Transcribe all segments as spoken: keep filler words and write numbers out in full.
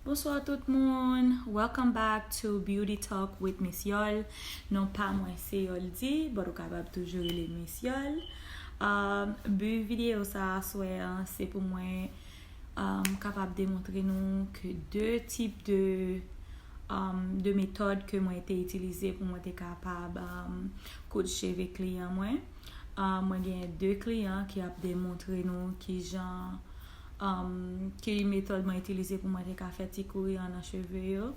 Bonsoir tout moun. Welcome back to Beauty Talk with Miss Yol. Non pa mwen se Yoldy, but ou kapab toujou rele Miss Yol. Um, bi videyo sa aswè an, se pou mwen um, kapab demontre nou ke de tip de, um, de metòd ke mwen te itilize pou mwen te kapab um, koud cheve kliyan mwen. Um, mwen gen de kliyan ki ap demontre nou ki jan, um, ki metòd mwen itilize pou mwen te ka fè ti kouri an nan cheve yo,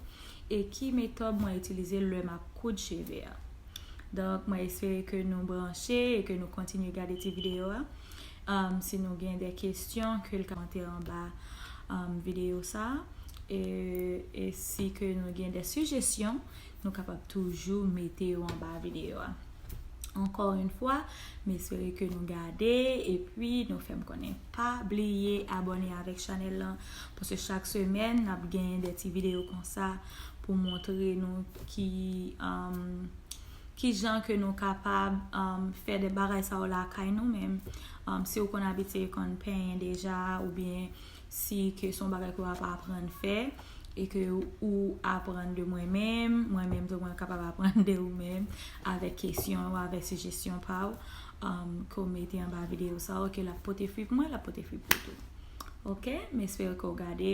e ki metòd mwen itilize lè m ap koud cheve a. Donk, mwen espere ke nou branche e ke nou kontinye gade ti videyo a. Um, si nou gen de kesyon, ke l ka mete anba um, videyo sa. E, e si ke nou gen de sijesyon, nou kapab toujou mete yo anba videyo a. Ankò yon fwa, m espere ke nou gade, epi nou fè m konnen. Pa bliye abòne avèk chanèl lan, paske chak semèn, n ap gen de ti videyo konsa pou montre nou ki, um, ki jan ke nou kapab um, fè de bagay sa yo lakay nou menm. Um, si w konn abitye konn penyen deja, oubyen si ke se yon bagay ke w ap aprann fè, e ke ou aprann de mwen menm, mwen menm tou mwen kapab aprann de ou menm, avèk kesyon ou avèk sijesyon pa w, um, ke w mete anba videyo sa, oke, l ap pote fwi pou mwen, l ap pote fwi pou ou tou. Oke, m espere ke w gade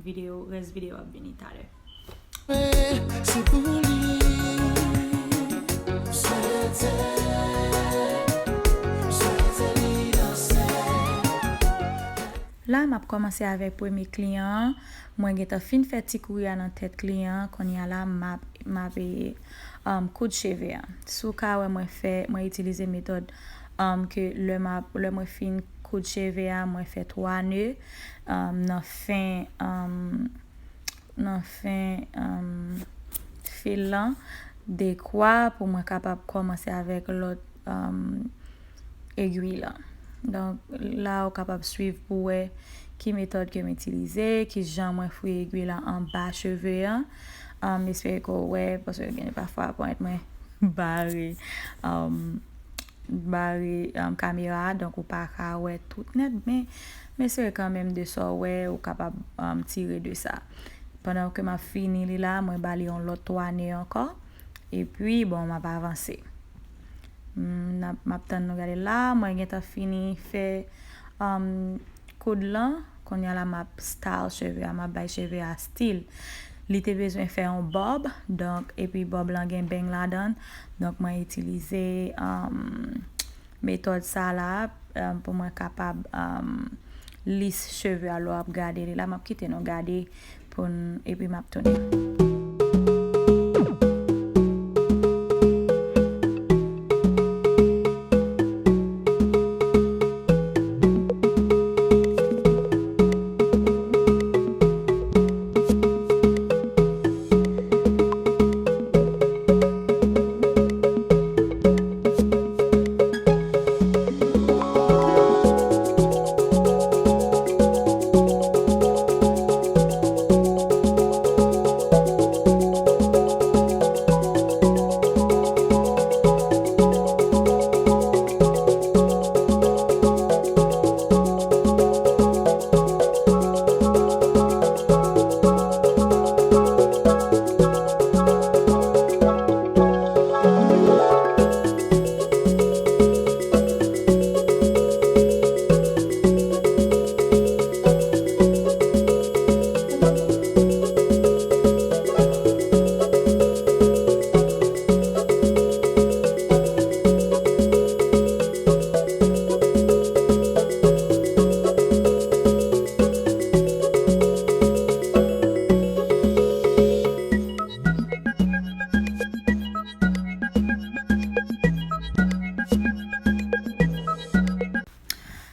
videyo, rès videyo ap vini talè. Se pou li, swete, swete li danse. La, m ap kòmanse avèk premye kliyan an. Mwen gentan fin fè ti kouri a nan tèt kliyan an. Kounye a la, m ap, m ap, e, um, koud cheve a. Si w ka wè mwen fè, mwen itilize metòd, um, ke lè m ap, lè mwen fin koud cheve a, mwen fè twa ne, um, nan fen, um, nan fen, um, fil lan, dekwa pou mwen kapab kòmanse avèk lòt, um, egwi lan. Donk, la, ou kapab swiv pou wè ki metòd ke m itilize, ki jan mwen fouye egwi lan anba cheve an. Um, m espere ke w wè, paske gen pafwa ponyèt mwen bare, um, bare, um, kamera a, donk ou pa ka wè tout nèt, men m espere kanmenm de sa w wè, ou kapab, um, tire de sa. Pandan ke m ap fini li la, mwen ba li yon lòt twa ne ankò. Epi, bon, m ap avanse. M, n ap, m ap tann nou gade la, mwen gentan fini fè, um, koud lan. Kounye a la, m ap style cheve a, m ap bay cheve a stil. Li te bezwen fè yon bob, donk, epi bob lan gen beng ladan, donk, mwen itilize, um, metòd sa la, um, pou mwen kapab, um, lis cheve a lè w ap gade li la. M ap kite nou gade pou n, epi m ap tounen.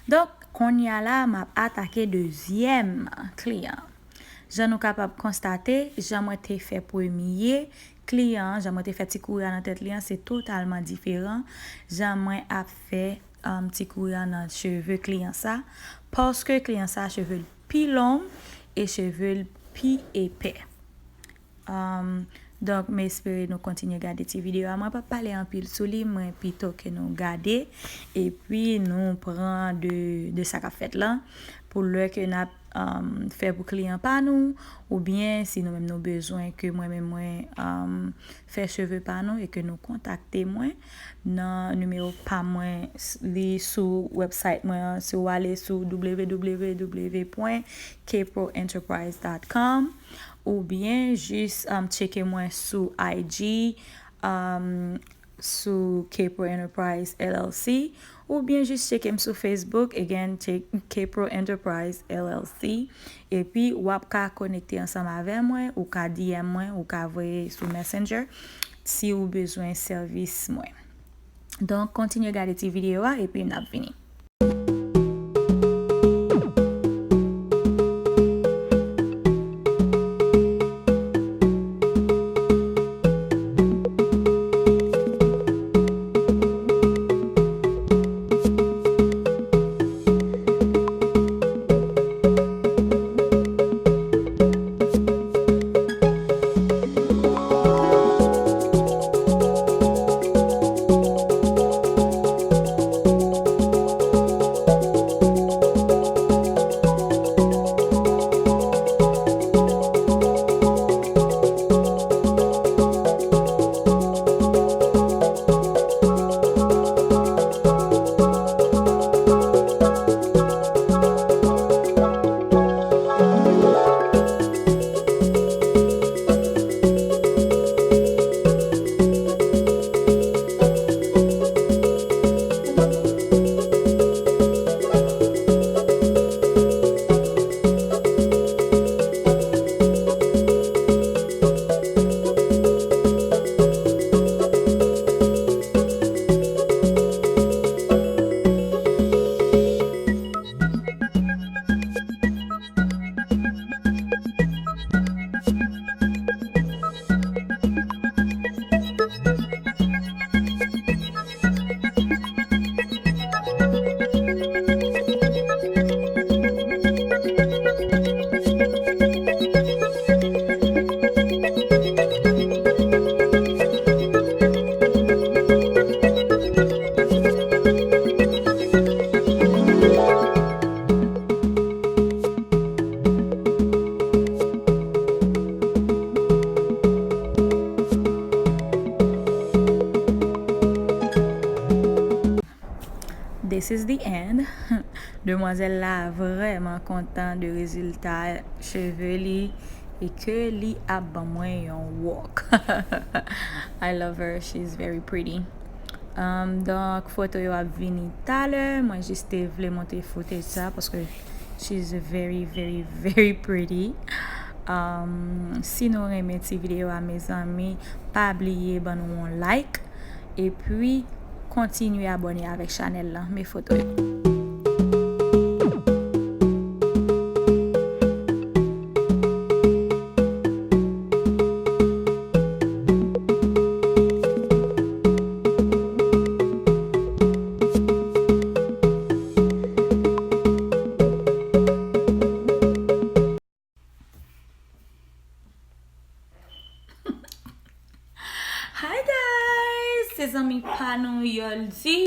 Donk, kounye a la, m ap atake dezyèm kliyan. Jan nou kapab konstate, jan mwen te fè premye kliyan an, jan mwen te fè ti kouri a nan tèt li an, se totalman diferan jan mwen ap fè, um, ti kouri a nan cheve kliyan sa, paske kliyan sa, cheve l pi long e cheve l pi epè. Um, donk, m espere nou kontinye gade ti videyo a. Mwen p ap pale anpil sou li, mwen pito ke nou gade, epi nou pran de, de sa k ap fèt la, pou lè ke n ap, um, fè pou kliyan pa nou, oubyen si nou menm nou bezwen ke mwen menm mwen, um, fè cheve pa nou e ke nou kontakte mwen nan nimewo pa mwen, s- li sou website mwen an. Si w ale sou w w w point k pro enterprise dot com, oubyen jis, um, tcheke mwen sou I G, um, sou K Pro Enterprise L L C, oubyen jis tcheke m sou Facebook, again, tcheke K Pro Enterprise L L C, epi w ap ka konekte ansanm avè mwen, ou ka D M mwen, ou ka voye sou Messenger si ou bezwen sèvis mwen. Donk, kontinye gade ti videyo a, epi n ap vini. This is the end. Demwazèl la vrèman kontan de rezilta cheve li e ke li ap ban mwen yon wòk. I love her. She's very pretty. Um, donk, foto yo ap vini talè. Mwen jis te vle montre footage sa paske she's very, very, very pretty. Um, si nou renmen ti videyo a, mezanmi, pa bliye ban nou yon like. Epi, kontinye abòne avèk chanèl lan. Men foto yo. Hi guys! Se zanmi pa nou Yoldi.